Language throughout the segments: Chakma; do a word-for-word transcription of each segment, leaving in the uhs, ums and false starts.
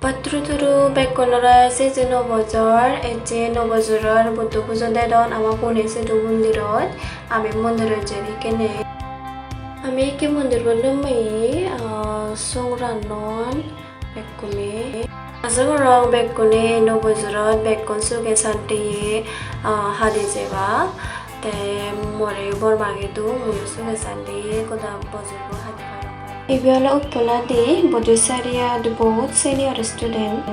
Patturu turu bekkunore sije nuo bojor, ecche nuo bojoror Buddho pujo dedon ama pune sidu mondirot. Ami mondirot jer ekkene. Ami ekke mondirbo lummei, ah, song rannon bekkune. Aja gorong bekkune nuo bojorot bekkun suge santiye, ah, hadi jebak. Te more bor magi dun, muiyo suge santiye goda bojorbo hadi parong. Ibe ole Utpoladi Bodhichariya Bodh senior student.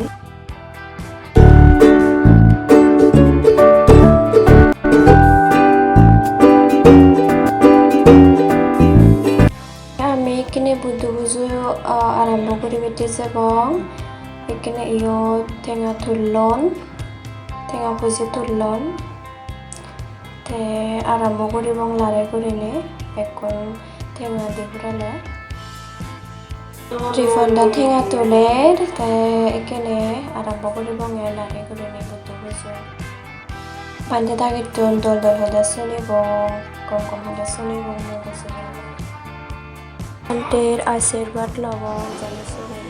Ami ekkene Buddho pujo, ah, arambo guribatte jebong. Ekkene iyot tenga tullon, tenga puje tullon. Te arambo guribong lare gurinei, bekkun tenga di purele. Riponda tenga tuler, te ekkene arambo guribonge lare gurinei Buddho pujo. Bhante dagittun dol dol hoda sunibong, gom gom hoda sunibong, mui bujibong. Bhanter ashirbad lobong, jani suri.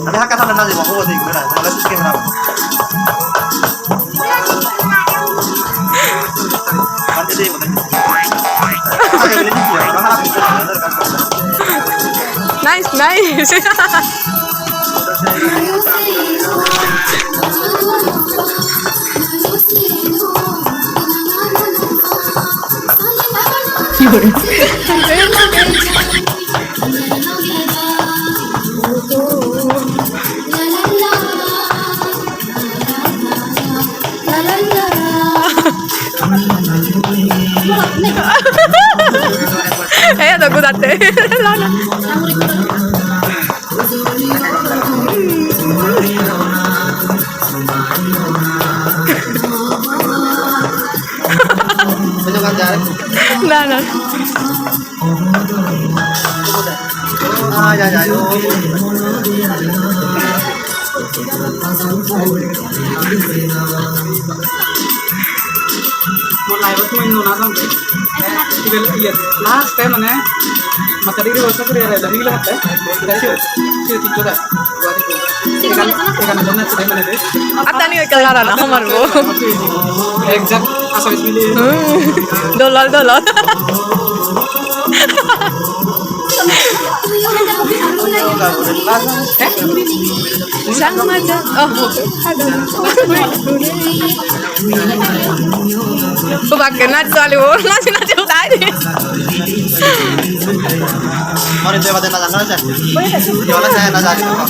Ada hak kata nana di bawah di gimana? Kalau sih gimana? Nanti deh, mana? Nice, nice. Eh, ada kudatte. Lana. Na, na. Mo live-ot mui nuna jang. Ibe iye last time mane mata digiri bosta kuri are lagi lagi hatte. Sio, sio, sio, sio. Ekan, ekan donna side mane de. Attani ekka larana homar bo. Exact, asa bismillah. Hmm. Dolal, dolal. Sang maja. Oh. Ubakke nach salibo, nach nach utai. Mori te bade na jana se. Yo na se na jana.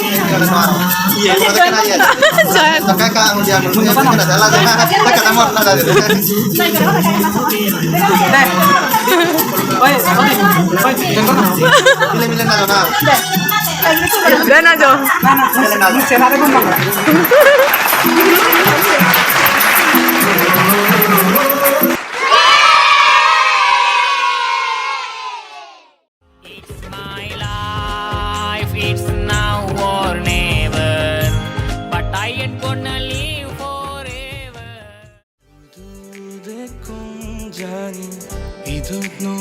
Ye, bade na ye. Sa. To ka ka ang dia mo na jana. Ta ka mo na jana. Oi, oi, oi, dengar na. Mile mile na jana. Dena jo. It's my life, it's now or never, but I ain't gonna live forever. Hudu dekkong jani, idot no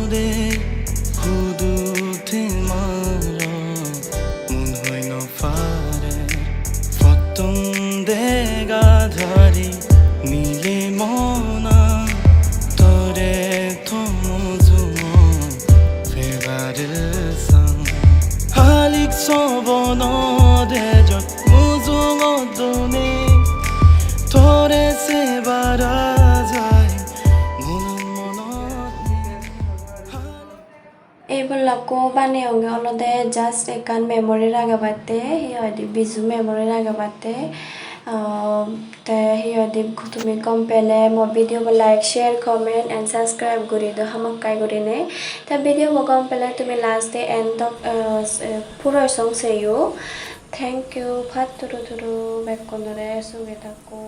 de, hudu te maro, mon hoi no pare. Pottom dega dhari, mile mona, tore to mujungot, febare sang. Halik sobo no de jot, mujungot done, tore se bara jai, monot monot ne. Ei vlog-ko baneyonge olode just ekkan memory ragebatte, hi hoide Biju memory ragebatte. Ah, te hi hoide tumi gom pele mo video bo like, share, comment and subscribe guri do hamakkai gurine. Te video bo gom pele tumi last day end tok, ah, s-, eh, puro song seyo. Thank you, patturu turu bekkunore, suge thakko.